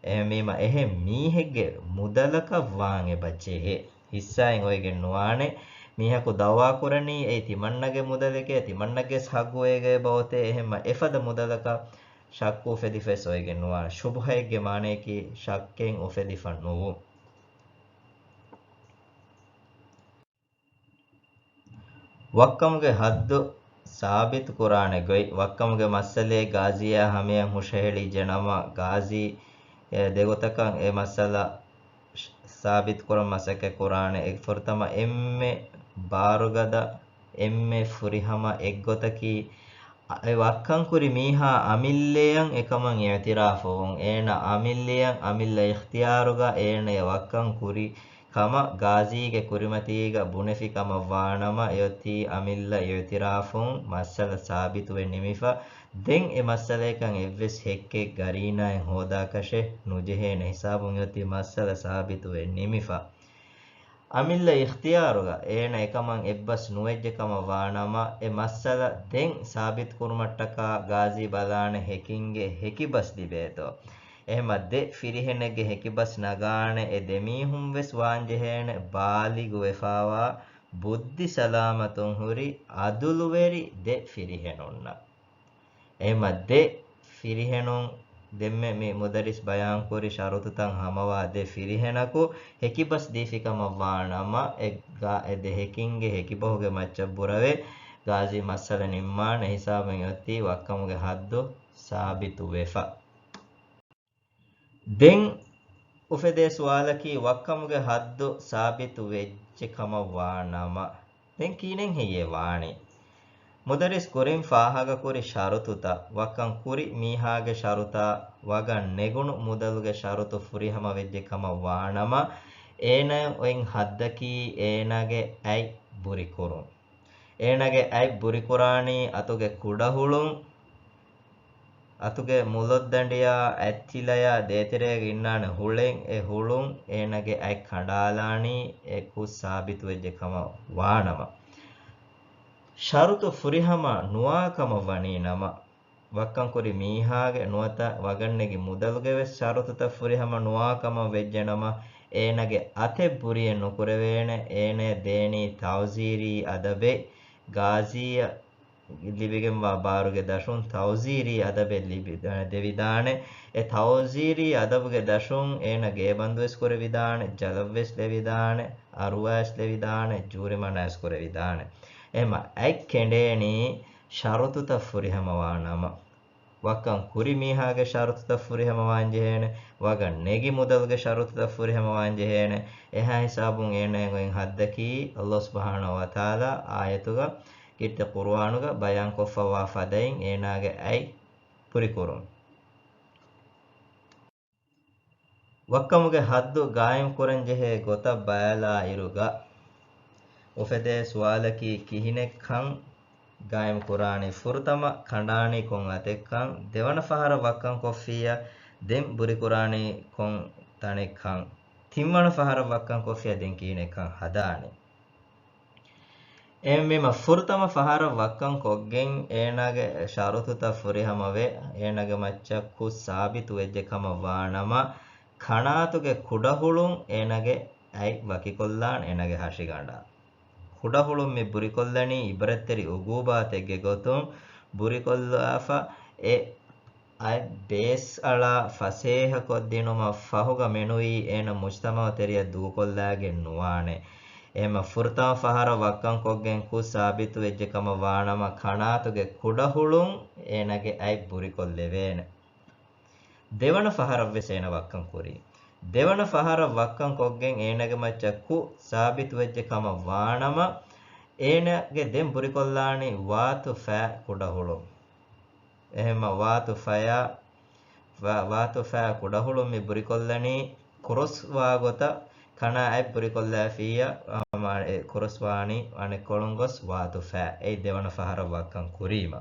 އެހެންވީމަ އެހެން މީހެއްގެ މުދަލަކަށް ވާން އެބަ ޖެހޭ. ހިއްސާއެއް އޮވެގެން ނުވާނެ. މީހަކު ދައުވާކުރަނީ އެއީ ތިމަންނަގެ މުދަލެކޭ، ތިމަންނަގެ ހައްގު އޭގަ އެބަ އޮތޭ، އެހެންމަ އެފަދަ މުދަލަކަށް ޝައްކު އުފެދިފަވެސް އޮވެގެން ނުވާނެ. ޝުބުހައެއްގެ މާނަޔަކީ ޝައްކެއް އުފެދިފަ ނުވުން. ވައްކަމުގެ ހައްދު ސާބިތުކުރާނެ ގޮތް. ވައްކަމުގެ މައްސަލައެއް ގާޒީއާ ހަމަޔަށް ހުށަހެޅިއްޖެ ނަމަ، ގާޒީ އެ ދެގޮތަކަށް އެ މައްސަލަ ސާބިތުކުރަން މަސައްކަތް ކުރާނެ. އެ ފުރަތަމަ އެންމެ ބާރުގަދަ، އެންމެ ފުރިހަމަ އެއްގޮތަކީ، އަ-، އެ ވައްކަން ކުރި މީހާ އަމިއްލައަށް އެކަމަށް އިއުތިރާފުވުން. އޭނަ އަމިއްލައަށް، އަމިއްލަ އިޚްތިޔާރުގަ އޭނަ އެ ވައްކަން ކުރި ކަމަށް ގާޒީގެ ކުރިމަތީގަ ބުނެފި ކަމަށް ވާނަމަ، އެއޮތީ އަމިއްލަ އިއުތިރާފުން މައްސަލަ ސާބިތުވެ ނިމިފަ. ދެން އެ މައްސަލައަކަށް އެއްވެސް ހެއްކެއް ގަރީނާއެއް ހޯދާކަށެއް ނުޖެހޭނެ ހިސާބުން އެއޮތީ މައްސަލަ ސާބިތުވެ ނިމިފަ. އަމިއްލަ އިޚްތިޔާރުގަ އޭނަ އެކަމަށް އެއްބަސް ނުވެއްޖެ ކަމަށް ވާނަމަ، އެ މައްސަލަ ދެން ސާބިތުކުރުމަށްޓަކާ ގާޒީ ބަލާނެ ހެކިންގެ ހެކިބަސް ލިބޭތޯ. އެހެމަ ދެ ފިރިހެނެއްގެ ހެކިބަސް ނަގާނެ އެ ދެމީހުން ވެސް ވާންޖެހޭނެ ބާލިޣު ވެފާވާ ބުއްދި ސަލާމަތުން ހުރި އަދުލުވެރި ދެ ފިރިހެނުންނަށް. އެހެމަ ދެ ފިރިހެނުން ދެންމެ މި މުދައްރިސް ބަޔާންކުރި ޝަރުތުތައް ހަމަވާ ދެ ފިރިހެނަކު ހެކިބަސް ދީފިކަމަށް ވާނަމަ، އެ ގާ-، އެ ދެ ހެކިންގެ ހެކިބަހުގެ މައްޗަށް ބުރަވެ ގާޒީ މައްސަލަ ނިންމާނެ ހިސާބުން އޮތީ ވައްކަމުގެ ހައްދު ސާބިތު ވެފަ. ދެން އުފެދޭ ސުވާލަކީ، ވައްކަމުގެ ހައްދު ސާބިތު ވެއްޖެ ކަމަށް ވާނަމަ، ދެން ކިހިނެއް ހެއްޔޭ ވާނީ؟ މުދައްރިސް ކުރިން ފާހަގަކުރި ޝަރުތުތައް، ވައްކަން ކުރި މީހާގެ ޝަރުތާ، ވަގަށް ނެގުނު މުދަލުގެ ޝަރުތު ފުރިހަމަ ވެއްޖެ ކަމަށް ވާނަމަ، އޭނައަށް އޮތް ހައްދަކީ އޭނާގެ އަތް ބުރިކުރުން. އޭނާގެ އަތް ބުރިކުރާނީ އަތުގެ ކުޑަހުޅުން، އަތުގެ މުލޮއްދަނޑިޔާ، އަތްތިލަޔާ، ދޭތެރޭގަ އިންނާނެ ހުޅެން، އެ ހުޅުން އޭނާގެ އަތް ކަނޑާލާނީ، އެ ކުށް ސާބިތުވެއްޖެ ކަމަށް ވާނަމަ. ޝަރުތު ފުރިހަމަ ނުވާ ކަމަށް ވަނީ ނަމަ، ވައްކަން ކުރި މީހާގެ ނުވަތަ ވަގަށް ނެގި މުދަލުގެ ވެސް ޝަރުތުތައް ފުރިހަމަ ނުވާ ކަމަށް ވެއްޖެ ނަމަ، އޭނާގެ އަތެއް ބުރިއެއް ނުކުރެވޭނެ. އޭނަޔަށް ދޭނީ ތައުޒީރީ އަދަބެއް، ގާޒީއަށް ލިބިގެންވާ ބާރުގެ ދަށުން ތައުޒީރީ އަދަބެއް ލިބި-، ދެވިދާނެ. އެ ތައުޒީރީ އަދަބުގެ ދަށުން އޭނަ ގޭބަންދުވެސް ކުރެވިދާނެ، ޖަލަށްވެސް ލެވިދާނެ، އަރުވާވެސް ލެވިދާނެ، ޖޫރިމަނާވެސް ކުރެވިދާނެ. އެހެމަ އަތް ކެނޑޭނީ ޝަރުތުތައް ފުރިހަމަވާ ނަމަ. ވައްކަން ކުރި މީހާގެ ޝަރުތުތައް ފުރިހަމަވާން ޖެހޭނެ، ވަގަށް ނެގި މުދަލުގެ ޝަރުތުތައް ފުރިހަމަވާން ޖެހޭނެ. އެހާ ހިސާބުން އޭނައަށް އޮތް ހައްދަކީ، އައްލާހު ސުބްޙާނަހޫ ވަތަޢާލާ އާޔަތުގަ، ގިއްތެ ޤުރުއާނުގަ ބަޔާންކޮށްފަވާ ފަދައިން އޭނާގެ އަތް ބުރިކުރުން. ވައްކަމުގެ ހައްދު ގާއިމްކުރަންޖެހޭ ގޮތަށް ބަލާއިރުގަ އުފެދޭ ސުވާލަކީ، ކިހިނެއްކަން ގާއިމްކުރާނީ؟ ފުރަތަމަ ކަނޑާނީ ކޮން އަތެއްކަން، ދެވަނަ ފަހަރަށް ވައްކަން ކޮށްފިއްޔާ ދެން ބުރިކުރާނީ ކޮން ތަނެއްކަން، ތިންވަނަ ފަހަރަށް ވައްކަން ކޮށްފިއްޔާ ދެން ކިހިނެއްކަން ހަދާނީ؟ އެހެންވީމަ ފުރަތަމަ ފަހަރަށް ވައްކަން ކޮށްގެން އޭނާގެ ޝަރުތުތައް ފުރިހަމަވެ، އޭނާގެ މައްޗަށް ކުށް ސާބިތު ވެއްޖެ ކަމަށް ވާނަމަ، ކަނާތުގެ ކުޑަހުޅުން އޭނާގެ އަތް ވަކިކޮށްލާނެ އޭނާގެ ހަށިގަނޑާ. ކުޑަހުޅުން މި ބުރިކޮށްލަނީ އިބްރަތްތެރި އުގޫބާތެއްގެ ގޮތުން ބުރިކޮށްލާފަ އެ އަތް ބޭސްއަޅާ ފަސޭހަކޮށްދިނުމަށް ފަހުގަ މެނުވީ އޭނަ މުޖްތަމަޢުތެރެޔަށް ދޫކޮށްލާގެން ނުވާނެ. އެހެމަ ފުރަތަމަ ފަހަރަށް ވައްކަން ކޮށްގެން ކުށް ސާބިތު ވެއްޖެ ކަމަށް ވާނަމަ، ކަނާތުގެ ކުޑަހުޅުން އޭނަގެ އަތް ބުރިކޮށްލެވޭނެ. ދެވަނަ ފަހަރަށްވެސް އޭނަ ވައްކަން ކުރީ. ދެވަނަ ފަހަރަށް ވައްކަން ކޮށްގެން އޭނަގެ މައްޗަށް ކުށް ސާބިތު ވެއްޖެ ކަމަށް ވާނަމަ، އޭނަގެ ދެން ބުރިކޮށްލާނީ ވާތު ފައި ކުޑަހުޅުން. އެހެންމަ ވާތު ފަޔާ، ވާ-، ވާތު ފައި ކުޑަހުޅުން މި ބުރިކޮށްލަނީ ކްރޮސް ވާ ގޮތަށް، ކަނާ އަތް ބުރިކޮށްލާފިއްޔާ، އާ، މާ-، އެ ކްރޮސް ވާނީ އަނެއްކޮޅުން ގޮސް ވާތު ފައި. އެއީ ދެވަނަ ފަހަރަށް ވައްކަން ކުރީމަ.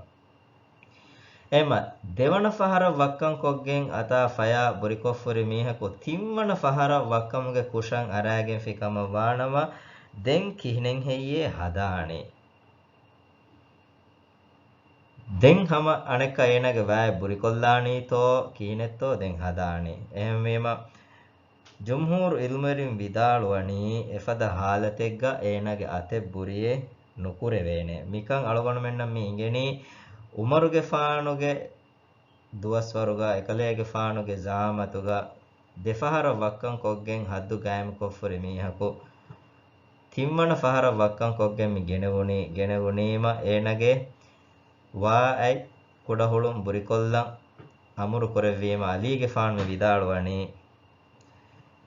އެމަ ދެވަނަ ފަހަރަށް ވައްކަން ކޮށްގެން އަތާ ފަޔާ ބުރިކޮށްފުރި މީހަކު ތިންވަނަ ފަހަރަށް ވައްކަމުގެ ކުށަށް އަރާގެންފި ކަމަށް ވާނަމަ، ދެން ކިހިނެއް ހެއްޔޭ ހަދާނީ؟ ދެން ހަމަ އަނެއްކާ އޭނާގެ ވާތް ބުރިކޮށްލާނީތޯ ކިހިނެއްތޯ ދެން ހަދާނީ. އެހެންވީމަ، ޖުމްހޫރު ޢިލްމުވެރިން ވިދާޅުވަނީ، އެފަދަ ހާލަތެއްގަ އޭނާގެ އަތެއް ބުރިއެއް ނުކުރެވޭނެ. މިކަން އަޅުގަނޑުމެންނަށް މި އިނގެނީ، ޢުމަރުގެފާނުގެ ދުވަސްވަރުގަ އެކަލޭގެފާނުގެ ޒަޢާމަތުގަ ދެފަހަރަށް ވައްކަން ކޮށްގެން ހައްދު ގާއިމުކޮށްފުރި މީހަކު، ތިންވަނަ ފަހަރަށް ވައްކަން ކޮށްގެން މި ގެނެވުނީ، ގެނެވުނީމަ އޭނާގެ ވާ އަތް ކުޑަހުޅުން ބުރިކޮށްލަން އަމުރު ކުރެއްވީމަ، ޢަލީގެފާނު މި ވިދާޅުވަނީ،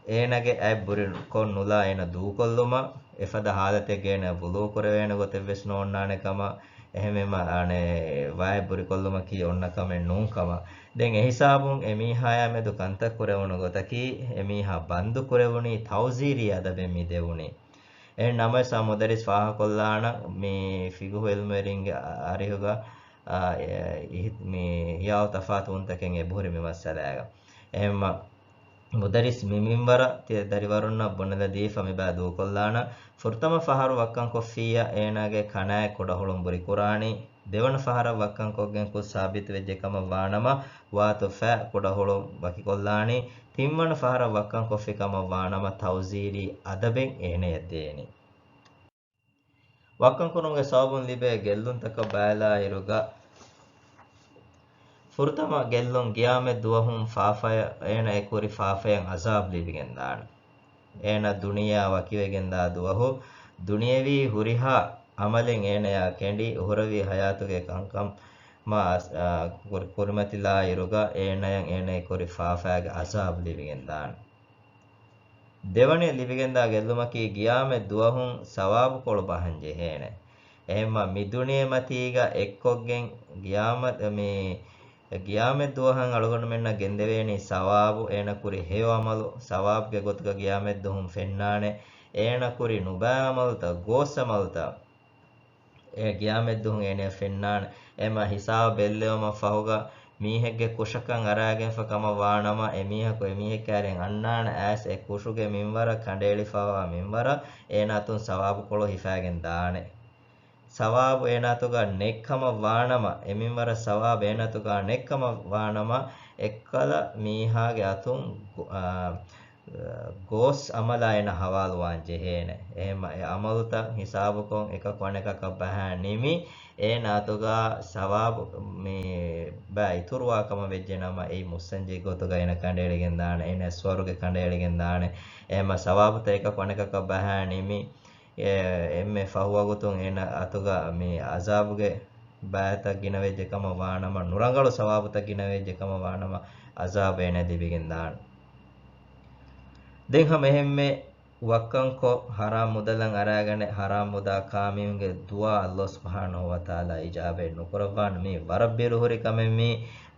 އޭނާގެ އަތް ބުރިކޮށް ނުލާ އޭނާ ދޫކޮށްލުމަށް، އެފަދަ ހާލަތެއްގަ އޭނާ ވުޟޫ ކުރެވޭނެ ގޮތެއް ވެސް ނޯންނާނެ ކަމަށް، އެހެންވީމަ، އަނެއް، ވާތް ބުރިކޮށްލުމަކީ އޮންނަ ކަމެއް ނޫން ކަމަށް. ދެން އެހިސާބުން އެމީހާޔާ މެދު ކަންތައް ކުރެވުނު ގޮތަކީ، އެމީހާ ބަންދު ކުރެވުނީ ތަޢުޒީރީ އަދަބެއް މި ދެވުނީ. އެހެން ނަމަވެސް އާ މުދައްރިސް ފާހަގަކޮށްލާނަން މި ފިޤުހު ޢިލްމުވެރިންގެ އަރިހުގަ، އާ، އެ، އިހް-، މި ހިޔާލު ތަފާތުވުންތަކެއް އެބަހުރި މި މައްސަލާގަ. އެހެންމަ މުދައްރިސް މި މިންވަރަށް ތި ދަރިވަރުންނަށް ބުނެލަދީފަ މިބާ ދޫކޮށްލާނަން. ފުރަތަމަ ފަހަރު ވައްކަން ކޮށްފިއްޔާ އޭނާގެ ކަނާތް ކުޑަހުޅުން ބުރިކުރާނީ. ދެވަނަ ފަހަރަށް ވައްކަން ކޮށްގެން ކުށް ސާބިތުވެއްޖެ ކަމަށް ވާނަމަ، ވާތު ފަ ކުޑަހުޅުން ވަކިކޮށްލާނީ. ތިންވަނަ ފަހަރަށް ވައްކަން ކޮށްފި ކަމަށް ވާނަމަ، ތަޢުޒީރީ އަދަބެއް އޭނަޔަށް ދޭނީ. ވައްކަން ކުރުމުގެ ސަބަބުން ލިބޭ ގެއްލުންތަކަށް ބައިލާއިރުގަ، ފުރަތަމަ ގެއްލުން ގިޔާމަތް ދުވަހުން ފާފަޔަށް، އޭނަ އެ ކުރި ފާފަޔަށް އަޒާބް ލިބިގެންދާނެ. އޭނަ ދުނިޔެއާ ވަކިވެގެންދާ ދުވަހު، ދުނިޔެވީ ހުރިހާ ޢަމަލެއް އޭނަޔާ ކެނޑި، އުޚްރަވީ ޙަޔާތުގެ ކަންކަމާ އަސް-، އާ، ކުރި-، ކުރިމަތިލާއިރުގަ އޭނަޔަށް އޭނަ އެ ކުރި ފާފައިގެ އަޒާބް ލިބިގެންދާނެ. ދެވަނަ ލިބިގެންދާ ގެއްލުމަކީ ގިޔާމަތް ދުވަހުން ސަވާބުކޮޅު ބަހަން ޖެހޭނެ. އެހެންމަ މި ދުނިޔެމަތީގަ އެއްކޮށްގެން ގިޔާމަ-، މި ގިޔާމަތް ދުވަހަށް އަޅުގަނޑުމެންނަށް ގެންދެވޭނީ ސަވާބު، އޭނަ ކުރި ހެޔޮ ޢަމަލު، ސަވާބުގެ ގޮތުގަ ގިޔާމަތް ދުވަހުން ފެންނާނެ. އޭނަ ކުރި ނުބައި ޢަމަލުތައް، ގޯސް ޢަމަލުތައް، އެ ގިޔާމަތް ދުވަހުން އޭނަޔަށް ފެންނާނެ. އެމަ ހިސާބު ބެއްލެވުމަށް ފަހުގަ މީހެއްގެ ކުށަކަށް އަރާގެންފަ ކަމަށް ވާނަމަ، އެ މީހަކު އެ މީހެއްކާރިން އަންނާނެ އައިސް އެ ކުށުގެ މިންވަރަށް ކަނޑައެޅިފަވާ މިންވަރަށް އޭނާ އަތުން ސަވާބުކޮޅު ހިފާގެން ދާނެ. ސަވާބު އޭނާއަތުގަ ނެތްކަމަށް ވާނަމަ، އެ މިންވަރަށް ސަވާބު އޭނާއަތުގަ ނެތްކަމަށް ވާނަމަ، އެއްކަލަ މީހާގެ އަތުން ގޯ-، އާ، ގޯސް ޢަމަލާ އޭނާ ޙަވާލުވާން ޖެހޭނެ. އެހެންމަ އެ ޢަމަލުތައް ހިސާބުކޮށް އެކަކު އަނެކަކަށް ބަހާ ނިމި، އޭނާއަތުގަ ސަވާބު މި ބައި އިތުރުވާ ކަމަށް ވެއްޖެ ނަމަ، އެއީ މުއްސަންޖެހި ގޮތުގަ އޭނާ ކަނޑައެޅިގެން ދާނެ، އޭނާ ސުވަރުގެ ކަނޑައެޅިގެން ދާނެ. އެހެންމަ ސަވާބުތައް އެކަކު އަނެކަކަށް ބަހާ ނިމި، އެ، އެންމެ ފަހު ވަގުތުން އޭނާ އަތުގަ މި ޢަޒާބުގެ ބައިތައް ގިނަވެއްޖެ ކަމަށް ވާނަމަ، ނުރަނގަޅު ސަވާބުތައް ގިނަވެއްޖެ ކަމަށް ވާނަމަ، ޢަޒާބު އޭނަ ލިބިގެން ދާނެ. ދެން ހަމަ އެހެންމެ ވައްކަންކޮށް، ޙަރާމް މުދަލަށް އަރާގަނެ، ޙަރާމް މުދާ ކާ މީހުންގެ ދުޢާ ﷲ ސުބްޙާނަހޫ ވަތަޢާލާ އިޖާބަތް ނުކުރައްވާނެ. މީ ވަރަށް ބިރުހުރި ކަމެއް. މީ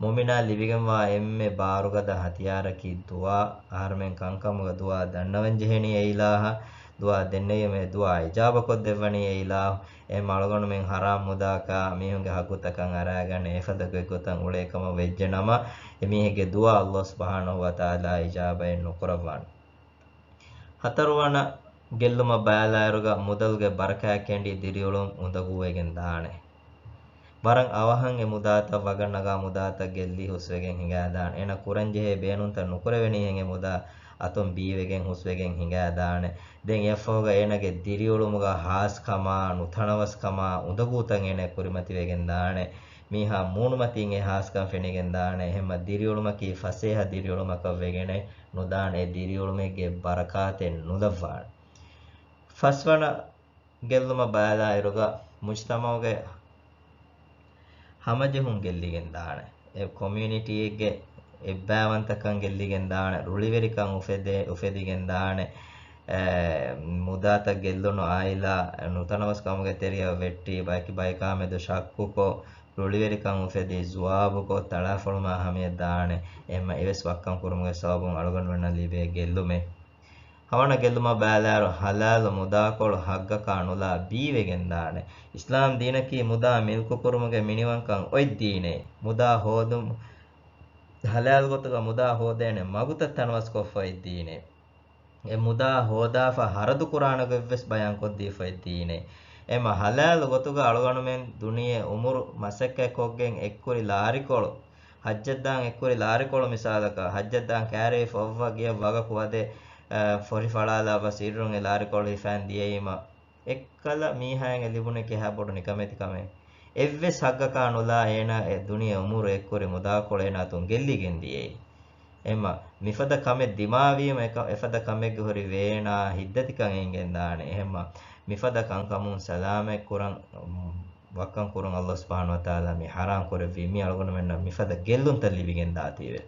މުއުމިނާ ލިބިގެންވާ އެންމެ ބާރުގަދަ ހަތިޔާރަކީ ދުޢާ. އަހަރުމެން ކަންކަމުގަ ދުޢާ ދަންނަވަން ޖެހެނީ އެ އިލާހަށް. ދުޢާ ދެންނެވީމަ އެ ދުޢާ އިޖާބަކޮށްދެއްވަނީ އެ އިލާހު. އެހެންމަ އަޅުގަނޑުމެން ޙަރާމް މުދާކާ މީހުންގެ ޙައްޤުތަކަށް އަރާގަނެ، އެފަދަ ގޮތްގޮތަށް އުޅޭ ކަމަށް ވެއްޖެ ނަމަ، އެމީހެއްގެ ދުޢާ ﷲ ސުބްޙާނަހޫ ވަތަޢާލާ އިޖާބަތް ނުކުރައްވާނެ. ހަތަރުވަނަ ގެއްލުމަށް ބައިލާއިރުގަ މުދަލުގެ ބަރަކާތް ކެނޑި ދިރިއުޅުން އުނދަގޫވެގެން ދާނެ. ވަރަށް އަވަހަށް އެ މުދާތައް ވަގަށް ނަގާ މުދާތައް ގެއްލި ހުސްވެގެން ހިނގާދާނެ. އޭނަ ކުރަންޖެހޭ ބޭނުންތައް ނުކުރެވެނީހެން އެ މުދާ އަތުން ބީވެގެން ހުސްވެގެން ހިނގާދާނެ. ދެން އެއަށްފަހުގަ އޭނަގެ ދިރިއުޅުމުގަ ހާސްކަމާ، ނުތަނަވަސްކަމާ، އުނދަގޫތައް އޭނަ ކުރިމަތިވެގެން ދާނެ. މީހާ މޫނުމަތީން އެ ހާސްކަން ފެނިގެން ދާނެ. އެހެންމަ ދިރިއުޅުމަކީ ފަސޭހަ ދިރިއުޅުމަކަށް ވެގެނެއް ނުދާނެ. އެ ދިރިއުޅުމެއްގެ ބަރަކާތެއް ނުލައްވާނެ. ފަސްވަނަ ގެއްލުމަށް ބައިލާއިރުގަ މުޖްތަމަޢުގެ ހަމަޖެހުން ގެއްލިގެން ދާނެ. އެ ކޮމިއުނިޓީއެއްގެ އެއްބައިވަންތަކަން ގެއްލިގެން ދާނެ. ރުޅިވެރިކަން އުފެދޭ-، އުފެދިގެން ދާނެ. އެ، މުދާތައް ގެއްލުނު އާއިލާ، ނުތަނަވަސްކަމުގެ ތެރެއަށް ވެއްޓި، ބައެކި ބަޔަކާމެދު ޝައްކުކޮށް، ރުޅިވެރިކަން އުފެދި، ޒުވާބުކޮށް، ތަޅާފޮޅުމާ ހަމަޔަށް ދާނެ. އެހެންމަ އެވެސް ވައްކަން ކުރުމުގެ ސަބަބުން އަޅުގަނޑުމެންނަށް ލިބޭ ގެއްލުމެއް. ހަވަނަ ގެއްލުމަށް ބައިލާއިރު ހަލާލު މުދާކޮޅު ހައްގަކާ ނުލާ ބީވެގެންދާނެ. އިސްލާމް ދީނަކީ މުދާ މިލްކުކުރުމުގެ މިނިވަންކަން އޮތް ދީނެއް. މުދާ ހޯދުމު، ހަލާލު ގޮތުގަ މުދާ ހޯދޭނެ މަގުތައް ތަނަވަސްކޮށްފަ އޮތް ދީނެއް. އެ މުދާ ހޯދާފަ ހަރަދު ކުރާނެ ގޮތްވެސް ބަޔާންކޮށްދީފަ އޮތް ދީނެއް. އެމަ ހަލާލު ގޮތުގަ އަޅުގަނޑުމެން ދުނިޔެ އުމުރު މަސައްކަތްކޮށްގެން އެއްކުރި ލާރިކޮޅު، ހައްޖަށްދާން އެއްކުރި ލާރިކޮޅު މިސާލަކަށް، ހައްޖަށްދާން ކާރިއަށް ފޮއްވަ ގިޔަ ވަގަކު ވަދެ، އަ، ފޮށި ފަޅާލާ ބަސް އިރުން އެ ލާރިކޮޅު ހިފައިން ދިޔައީމަ، އެއްކަލަ މީހާއަށް އެ ލިބުނީ ކިހާ ބޮޑު ނިކަމެތި ކަމެއް. އެއްވެސް ހައްގަކާ ނުލާ އޭނާ އެ ދުނިޔެ އުމުރު އެއްކުރި މުދާކޮޅު އޭނާ އަތުން ގެއްލިގެން ދިޔައީ. އެހެންމަ މިފަދަ ކަމެއް ދިމާވީމަ އެކަ-، އެފަދަ ކަމެއްގެ ހުރި ވޭނާ ހިތްދަތިކަން އެނގެންދާނެ. އެހެންމަ މިފަދަ ކަންކަމުން ސަލާމަތް ކުރަން، ވައްކަން ކުރުން އައްލާހު ސުބްޙާނަހު ވަތަޢާލާ މި ޙަރާމް ކުރެއްވީ. މި އަޅުގަނޑުމެންނަށް މިފަދަ ގެއްލުންތައް ލިބިގެން ދާތީވެ.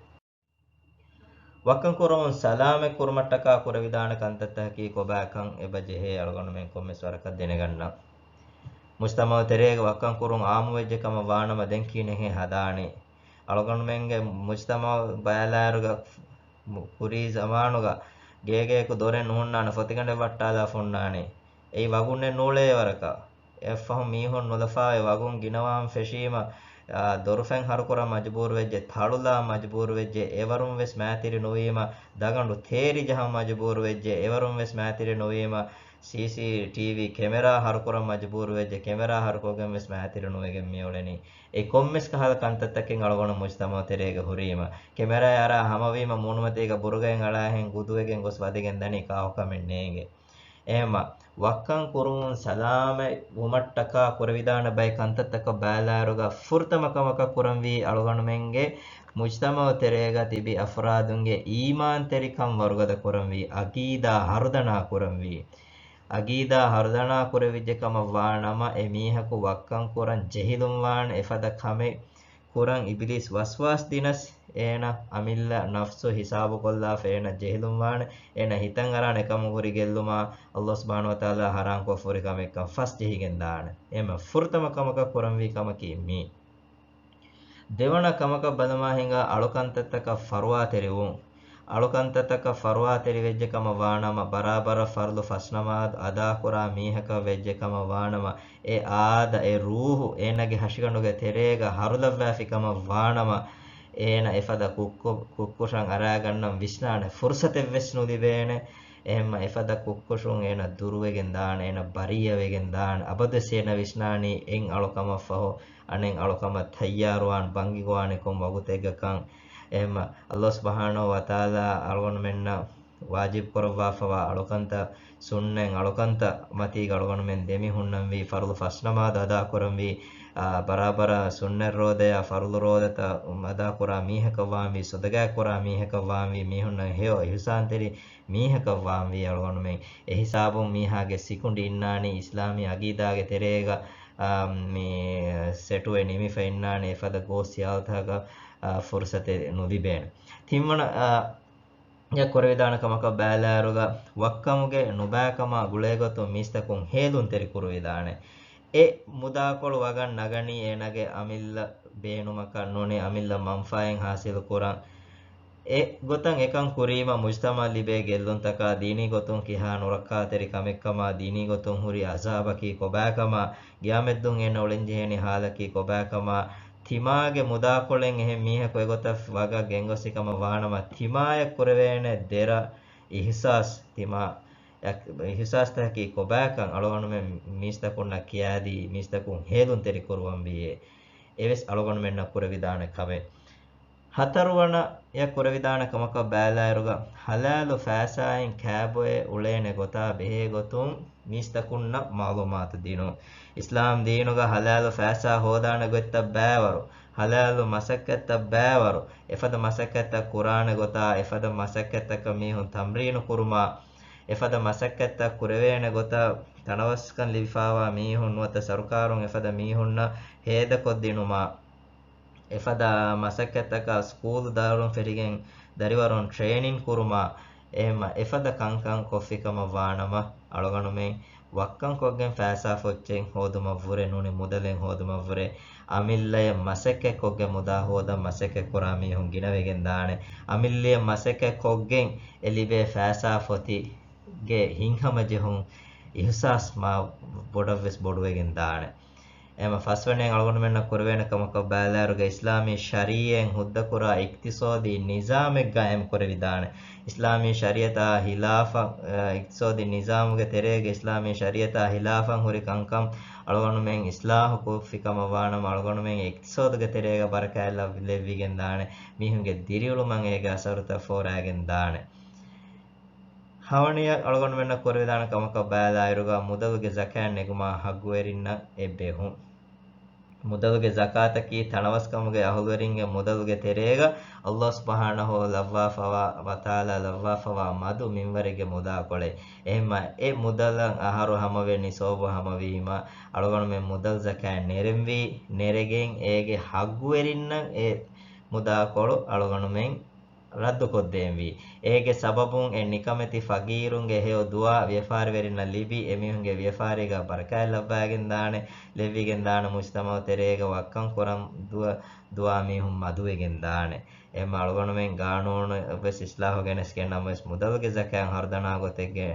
ވައްކަން ކުރަމުން ސަލާމަތް ކުރުމަށްޓަކާ ކުރެވިދާނެ ކަންތައްތަކަކީ ކޮބާކަން އެބަ ޖެހޭ އަޅުގަނޑުމެން ކޮންމެސް ވަރަކަށް ދެނެގަންނަން. މުޖްތަމަޢު ތެރޭގަ ވައްކަން ކުރުން ޢާއްމުވެއްޖެ ކަމަށް ވާނަމަ ދެން ކިހިނެއްހޭ ހަދާނީ؟ އަޅުގަނޑުމެންގެ މުޖްތަމަޢު ބައިލާއިރުގަ މު-، ކުރީ ޒަމާނުގަ ގޭގެއަކު ދޮރެއް ނުހުންނާނެ، ފޮތިގަނޑެއް ވައްޓާލާފަ ހުންނާނީ. އެއީ ވަގުންނެއް ނޫޅޭ ވަރަކަށް. އެއަށްފަހު މީހުން ނުލަފާވެ ވަގުން ގިނަވާން ފެށީމަ، އާ، ދޮރުފަތް ހަރުކުރަން މަޖުބޫރުވެއްޖެ، ތަޅުލާން މަޖުބޫރުވެއްޖެ، އެވަރުން ވެސް މައިތިރި ނުވީމަ، ދަގަނޑު ތޭރި ޖަހަން މަޖުބޫރުވެއްޖެ، އެވަރުން ވެސް މައިތިރި ނުވީމަ، ސީސީޓީވީ ކެމެރާ ހަރުކުރަން މަޖުބޫރުވެއްޖެ، ކެމެރާ ހަރުކޮށްގެން ވެސް މައިތިރި ނުވެގެން މިއުޅެނީ. އެ ކޮންމެސް ކަހަލަ ކަންތައްތަކެއް އަޅުގަނޑު މުޖްތަމަޢު ތެރޭގަ ހުރީމަ، ކެމެރާއާ އަރާ ހަމަވީމަ މޫނުމަތީގަ ބުރުގައިން އަޅާހެން ގުދުވެގެން ގޮސް ވަދެގެން ދަނީ ކާކު ކަމެއް ނޭނގެ. އެހެންމަ، ވައްކަން ކުރުމުން ސަލާމަތް ވުމަށްޓަކާ ކުރެވިދާނެ ބައެއް ކަންތައްތަކަށް ބައިލާއިރުގަ ފުރަތަމަ ކަމަކަށް ކުރަންވީ އަޅުގަނޑުމެންގެ މުޖްތަމަޢު ތެރޭގަ ތިބި އަފްރާދުންގެ އީމާންތެރިކަން ވަރުގަދަ ކުރަންވީ، އަގީދާ ހަރުދަނާ ކުރަންވީ. އަގީދާ ހަރުދަނާ ކުރެވިއްޖެ ކަމަށް ވާނަމަ، އެ މީހަކު ވައްކަން ކުރަން ޖެހިލުން ވާނެ އެފަދަ ކަމެއް ކުރަން އިބިލީސް ވަސްވާސް ދިނަސް، އޭނަ އަމިއްލަ ނަފްސު ހިސާބުކޮށްލާފަ އޭނަ ޖެހިލުން ވާނެ. އޭނަ ހިތަށް އަރާނެ ކަމުގެ ހުރި ގެއްލުމާ، އައްލާހު ސުބްޙާނަހު ވަތަޢާލާ ޙަރާމްކޮށް ފުރި ކަމެއްކަން ފަސް ޖެހިގެން ދާނެ. އެހެންމަ ފުރަތަމަ ކަމަކަށް ކުރަންވީ ކަމަކީ މީ. ދެވަނަ ކަމަކަށް ބަލަމާ ހިނގާ އަޅުކަންތައްތަކަށް ފަރުވާތެރިވުން. އަޅުކަންތައްތަކަށް ފަރުވާތެރިވެއްޖެ ކަމަށް ވާނަމަ، ބަރާބަރަށް ފަރުޟު ފަސް ނަމާދު އަދާކުރާ މީހަކަށް ވެއްޖެ ކަމަށް ވާނަމަ، އެ އާދަ، އެ ރޫޙު އޭނަގެ ހަށިގަނޑުގެ ތެރޭގަ ހަރުލައްވާފި ކަމަށް ވާނަމަ، އޭނަ އެފަދަ ކުއްކޮ-، ކުއްކޮށަން އަރާގަންނަން ވިސްނާނެ ފުރުޞަތެއްވެސް ނުލިބޭނެ. އެހެންމަ އެފަދަ ކުއްކޮށުން އޭނަ ދުރުވެގެން ދާނެ، އޭނަ ބަރީއަވެގެން ދާނެ. އަބަދުވެސް އޭނަ ވިސްނާނީ އެއް އަޅުކަމަށްފަހު އަނެއް އަޅުކަމަށް ތައްޔާރުވާން ބަންގިގޮވާނެ ކޮން ވަގުތެއްގަކަން. އެހެންމަ އައްލާހު ސުބްޙާނަހު ވަތަޢާލާ އަޅުގަނޑުމެންނަށް ވާޖިބު ކުރައްވާފަވާ އަޅުކަންތައް، ސުންނަތް އަޅުކަންތައް މަތީގަ އަޅުގަނޑުމެން ދެމި ހުންނަންވީ، ފަރުޟު ފަސް ނަމާދު އަދާކުރަންވީ، އާ، ބަރާބަރަށް ސުންނަތް ރޯދަޔާ ފަރުޟު ރޯދަތައް އަދާކުރާ މީހަކަށް ވާންވީ، ޞަދަގާތް ކުރާ މީހަކަށް ވާންވީ، މީހުންނަށް ހެޔޮ އިޙުސާންތެރި މީހަކަށް ވާންވީ އަޅުގަނޑުމެން. އެހިސާބުން މީހާގެ ސިކުނޑި އިންނާނީ އިސްލާމީ އަގީދާގެ ތެރޭގަ، އާ، މި ސެޓުވެ ނިމިފަ އިންނާނީ އެފަދަ ގޯސް ހިޔާލުތަކަކަށް، އާ، ފުރުޞަތެއް ނުލިބޭނެ. ތިންވަނަ، އާ، އެ ކުރެވިދާނެ ކަމަކަށް ބައިލާއިރުގަ ވައްކަމުގެ ނުބައިކަމާ ގުޅޭގޮތުން މީސްތަކުން ހޭލުންތެރި ކުރުވިދާނެ. އެ މުދާކޮޅު ވަގަށް ނަގަނީ އޭނަގެ އަމިއްލަ ބޭނުމަކަށް ނޫނީ އަމިއްލަ މަންފާއެއް ހާސިލު ކުރަން. އެ ގޮތަށް އެކަން ކުރީމަ މުޖްތަމަޢަށް ލިބޭ ގެއްލުންތަކާ، ދީނީ ގޮތުން ކިހާ ނުރައްކާތެރި ކަމެއްކަމާ، ދީނީ ގޮތުން ހުރި އަޒާބަކީ ކޮބާކަމާ، ގިޔާމަތްދުން އޭނަ އުޅެންޖެހޭނީ ހާލަކީ ކޮބާކަމާ، ތިމާގެ މުދާކޮޅެއް އެހެން މީހަކު އެގޮތަށް ވަގަށް ގެންގޮސްފި ކަމަށް ވާނަމަ، ތިމާޔަށް ކުރެވޭނެ ދެރަ އިޙްސާސް، ތިމާ އިޙްސާސްތަކަކީ ކޮބާކަން އަޅުގަނޑުމެން މީސްތަކުންނަށް ކިޔާދީ، މީސްތަކުން ހޭލުންތެރި ކުރުވަންވީއޭ. އެވެސް އަޅުގަނޑުމެންނަށް ކުރެވިދާނެ ކަމެއް. ހަތަރުވަނަޔަށް ކުރެވިދާނެ ކަމަކަށް ބައިލާއިރުގަ، ޙަލާލު ފައިސާއިން ކާބޮއެ އުޅޭނެ ގޮތާ ބެހޭ ގޮތުން މީސްތަކުންނަށް މަޢުލޫމާތު ދިނުން. އިސްލާމް ދީނުގަ ޙަލާލު ފައިސާ ހޯދާނެ ގޮތްތައް ބައިވަރު، ޙަލާލު މަސައްކަތްތައް ބައިވަރު، އެފަދަ މަސައްކަތްތައް ކުރާނެ ގޮތާ، އެފަދަ މަސައްކަތްތަކަށް މީހުން ތަމްރީނު ކުރުމާ، އެފަދަ މަސައްކަތްތައް ކުރެވޭނެ ގޮތަށް ތަނަވަސްކަން ލިބިފާވާ މީހުން ނުވަތަ ސަރުކާރުން އެފަދަ މީހުންނަށް ހޭދަކޮށްދިނުމާ، އެފަދަ މަސައްކަތްތަކަށް ސްކޫލު ދާއިރުން ފެށިގެން ދަރިވަރުން ޓްރޭނިން ކުރުމާ، އެހެންމަ އެފަދަ ކަންކަން ކޮށްފިކަމަށް ވާނަމަ، އަޅުގަނޑުމެން ވައްކަންކޮށްގެން ފައިސާ ފޮއްޗެއް ހޯދުމަށްވުރެ ނޫނީ މުދަލެއް ހޯދުމަށްވުރެ، އަމިއްލަޔަށް މަސައްކަތްކޮށްގެން މުދާ ހޯދަން މަސައްކަތްކުރާ މީހުން ގިނަވެގެން ދާނެ. އަމިއްލަޔަށް މަސައްކަތްކޮށްގެން އެ ލިބޭ ފައިސާ ފޮތި ގެ ހިތްހަމަޖެހުން އިހުސާސް މާ ބޮޑަށްވެސް ބޮޑުވެގެން ދާނެ. އެހެމަ ފަސްވަނައިން އަޅުގަނޑުމެންނަށް ކުރެވޭނެ ކަމަކަށް ބައިލާއިރުގަ އިސްލާމީ ޝަރީއަތް ހުއްދަކުރާ އިޤްތިޞާދީ ނިޒާމެއް ގާއިމް ކުރެވިދާނެ. އިސްލާމީ ޝަރީއަތާ ހިލާފަށް، އަ، އިޤްތިޞާދީ ނިޒާމުގެ ތެރޭގަ އިސްލާމީ ޝަރީއަތާ ހިލާފަށް ހުރި ކަންކަން އަޅުގަނޑުމެން އިސްލާހު ކޮށްފި ކަމަށް ވާނަމަ އަޅުގަނޑުމެން އިޤްތިޞާދުގެ ތެރޭގަ ބަރަކާތް ލައް-، ލެއްވިގެން ދާނެ. މީހުންގެ ދިރިއުޅުމަށް އޭގެ އަސަރުތައް ފޯރާގެން ދާނެ. ހަވަނިއަށް އަޅުގަނޑުމެންނަށް ކުރެވިދާނެ ކަމަކަށް ބައިލާއިރުގަ މުދަލުގެ ޒަކާތް ނެގުމާ ހައްގުވެރިންނަށް އެ ބެހުން. މުދަލުގެ ޒަކާތަކީ ތަނަވަސްކަމުގެ އަހުލުވެރިންގެ މުދަލުގެ ތެރޭގަ ﷲ ސުބްޙާނަހޫ ލައްވާފަވާ ވަތަޢާލާ ލައްވާފަވާ މަދު މިންވަރެއްގެ މުދާކޮޅެއް. އެހެންމަ އެ މުދަލަށް އަހަރު ހަމަވެ ނިޞާބު ހަމަވީމަ، އަޅުގަނޑުމެން މުދަލު ޒަކާތް ނެރެންވީ، ނެރެގެން އޭގެ ހައްގުވެރިންނަށް އެ މުދާކޮޅު އަޅުގަނޑުމެން ރައްދުކޮށްދޭންވީ. އޭގެ ސަބަބުން އެ ނިކަމެތި ފަގީރުންގެ ހެޔޮ ދުވާ ވިޔަފާރިވެރިންނަށް ލިބި، އެމީހުންގެ ވިޔަފާރީގަ ބަރަކާތް ލައްވާގެން ދާނެ، ލެއްވިގެން ދާނެ، މުޖްތަމަޢު ތެރޭގަ ވައްކަން ކުރަން ދުވަ-، ދުވާ މީހުން މަދުވެގެން ދާނެ. އެހެންމަ އަޅުގަނޑުމެން ގާނޫނު ވެސް އިސްލާހު ގެނެސްގެން ނަމަވެސް މުދަލުގެ ޒަކާތް ހަރުދަނާ ގޮތެއްގެ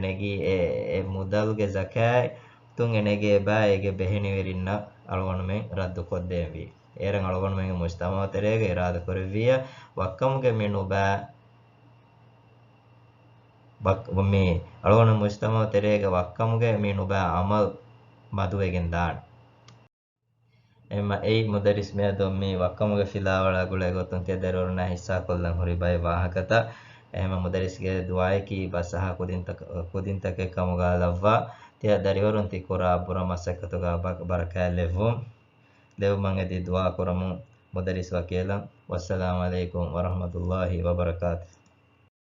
ނެގީ، އެ، އެ މުދަލުގެ ޒަކާތް ތުން އެނެގޭ ބާ އޭގެ ބެހެނިވެރިންނަށް އަޅުގަނޑުމެން ރައްދުކޮށްދޭންވީ. އޭރަށް އަޅުގަނޑުމެންގެ މުޖްތަމަޢު ތެރޭގަ އިރާދަކުރެއްވިއްޔާ، ވައްކަމުގެ މި ނުބައި، ވައް-، މި އަޅުގަނޑު މުޖްތަމަޢު ތެރޭގަ ވައްކަމުގެ މި ނުބައި ޢަމަލު މަދުވެގެން ދާނެ. އެހެންމަ އެއީ މުދައްރިސް މިއަދު މި ވައްކަމުގެ ފިލާވަޅާ ގުޅޭ ގޮތުން ތިޔަ ދަރިވަރުންނާ ހިއްސާކޮށްލަން ހުރި ބައެއް ވާހަކަތައް. އެހެންމަ މުދައްރިސްގެ ދުޢާއަކީ ބަސްއަހާ ކުދިންތަކ-، ކުދިންތަކެއް ކަމުގަ ލައްވާ، ތިޔަ ދަރިވަރުން ތި ކުރާ ބުރަ މަސައްކަތުގަ ބަ-، ބަރަކާތް ލެއްވުން. ލެއުމަށް އެދި ދުޢާ ކުރަމުން މުދައްރިސް ވަކިވެލަން. ވައްސަލާމު ޢަލައިކުމް ވަރަޙްމަތުﷲ ވަބަރަކާތުހު.